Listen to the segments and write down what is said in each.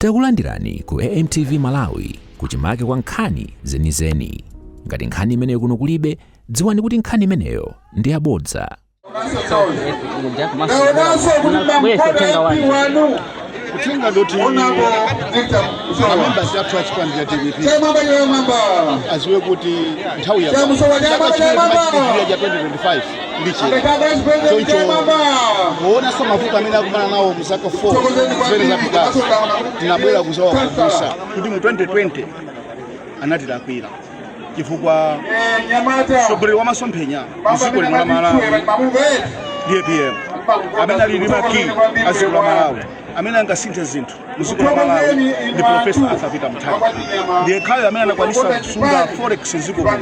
Takulandirani ku AMTV Malawi, kuchimake kwa nkhani zenizeni. Ngati nkhani imeneyo kuno kulibe, dziwani kuti nkhani imeneyo ndi yabodza. Bwesa uthenga wanu. Uthenga ndoti mamembers athu a chipani cha DPP aziwe kuti nthawi ya chaka chimene timachipitirira cha 2025 ndi chino. Choncho kuonanso mavuto amene akumana nawo mu zaka 4 zimene zapitazi, tinabwera kuzawakumbutsa kuti mu 2020 anatilakwira, chifukwa mtsogoleri wa masomphenya mdziko lino la Malawi ndi APM, amene ali ndi makiyi a dziko la Malawi. Amene angasinthe zinthu mdziko la Malawi ndi Professor Arthur Peter Mutharika. Ndiye khale amene anakwanisa kusunga forex mdziko muno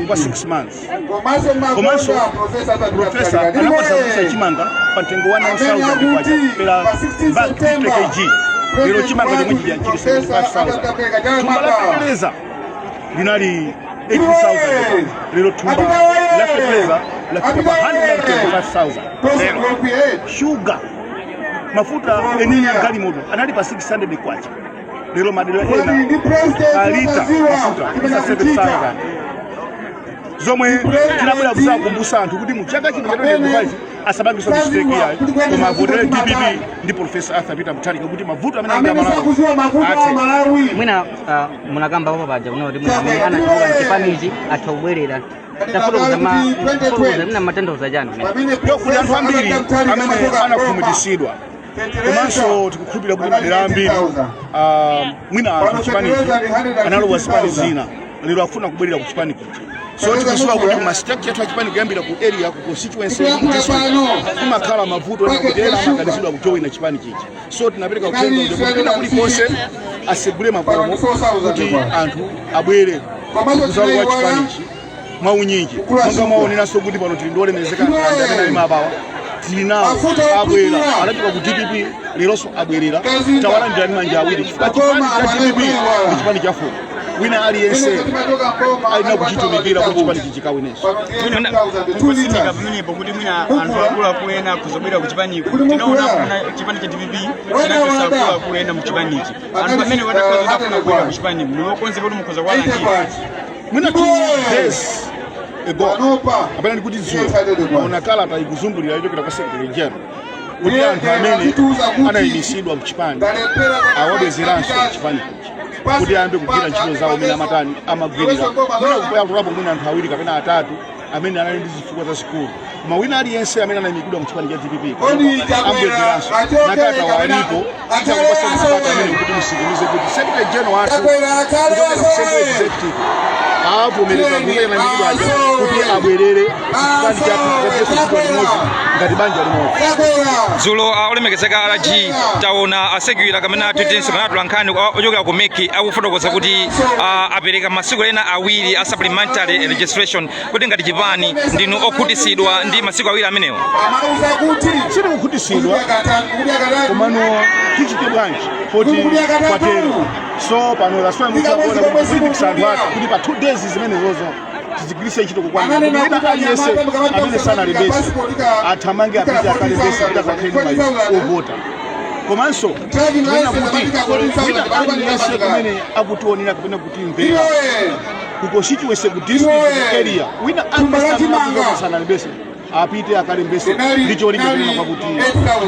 kwa 6 months. Komanso professor anakwanisa kugulitsa chimanga pa mtengo wa 9000 kwacha per bag, 50 kg. Lero chimanga chomwe chija chili 75,000. Thumba la feteleza linali 18,000, lero thumba la feteleza lafika pa 125,000. Lero shuga, mafuta eni a galimoto anali pa 600 kwacha, lero madera ena alita mafuta isa 7,000. Zomwe tinabwera kuzakumbutsa anthu kuti mu chaka chino cha 2025 asapangenso mistake yayo, koma avotere DPP ndi Professor Arthur Peter Mutharika kuti mavuto amene ali Malawi athe. Mwina munakamba papo paja kuna kuti mwina amene anatuluka mchipanichi atha kubwerera. Tafotokoza ma fotokoza, mwina matanthauza chani? Yo, kuli anthu ambiri amene anakhumudwitsidwa, komanso tikukhulupirira kuti madera ambiri mwina anthu chipanichi analowa zipani zina, lero akufuna kubwerera ku chipani kuja. So tikudziwa kuti kuma structure athu achipani, kuyambira ku area, ku constituency, ku district, kumakhala mavuto ena kuti ena amakanizidwa kujoyina chipani chija. So tinapereka uthenga uja kuti kwina kulikonse asegule makomo kuti anthu abwere kuzalowa chipanichi mwaunyinji. Monga mwaoneranso kuti pano tili ndi olemekezeka anthu amene ali mapawa, tili nawo, abwera, anachoka ku DPP, leronso abwerera. Tawalandira ndi manja awiri, chifukwa chipani cha DPP ndi chipani cha fuko. Wina aliyense alina kuchitumikira kuti chipani chichikawinenso. Kungotsindika pamenepo kuti mwina anthu akuluakulu ena akuzobwera ku chipaniko, tinaona kuna chipani cha DPP chinachotsa akuluakulu ena mu chipanichi. Anthu amene watakhala kuti afuna kubwera ku chipani, mulokonzeka kuti mukhoza kuwalandira? Mwina 2 days ago, apena ndikuti dzulo, naona kalata ikuzungulira ichokera kwa secretary general kuti anthu amene anayimisidwa mchipani awabwezeranso mchipani kuja kuti ayambe kugwira ntchito zawo amene amatani, amagwirira. Mwina kupatulapo mwina anthu awiri kapena atatu amene anali ndi zifukwa zazikulu, koma wina aliyense amene anayimikidwa mchipani cha DPP ambwezeranso. Makalata walipo, titakupasa makalata amene kuti musikumize kuti secretary general wathu kuchokera ku central executive avomereza kuti anayimikidwa aja kuti abwerere chipani chathu chagwiritsa ntchito limodzi ngati banja limodzi. Dzulo olemekezeka RG, taona asekwira kamene atutinso kanatula nkhani ochokera ku MEC akufotokoza kuti apereka masiku ena 2 a supplementary registration, kuti ngati chipani ndinu okhutitsidwa ndi masiku 2 amenewo? Sitikukhutitsidwa, komano tichite bwanji poti kwatero? So pano that's why mutakuona kuti kulimbikitsa anthu athu kuti pa 2 days zimenezozo tizigwiritse ntchito kukwanira, kuti wina aliyense amene sanalembese athamange apite akalembese kuti azakhale ndi mwayi ovota. Komanso tinena kuti wina aliyense kumene akutionera kapena kutimvera, ku constituency, ku district, ku area, wina aliyense amene akuti sanalembese apite akalembese, ndi cholinga chonena kwakuti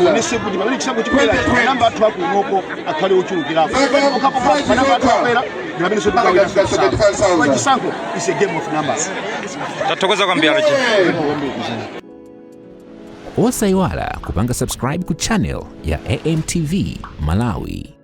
tionese kuti pamene chisankho chikubwera, manamba athu akunoko akhale ochulukirapo. Pokhapokha manamba athu akwera ndi pamene tikawinanso chisankho. Kwa chisankho is a game of numbers. Tathokoza kwambiri, RG. Osayiwala kupanga subscribe ku channel ya AMTV Malawi.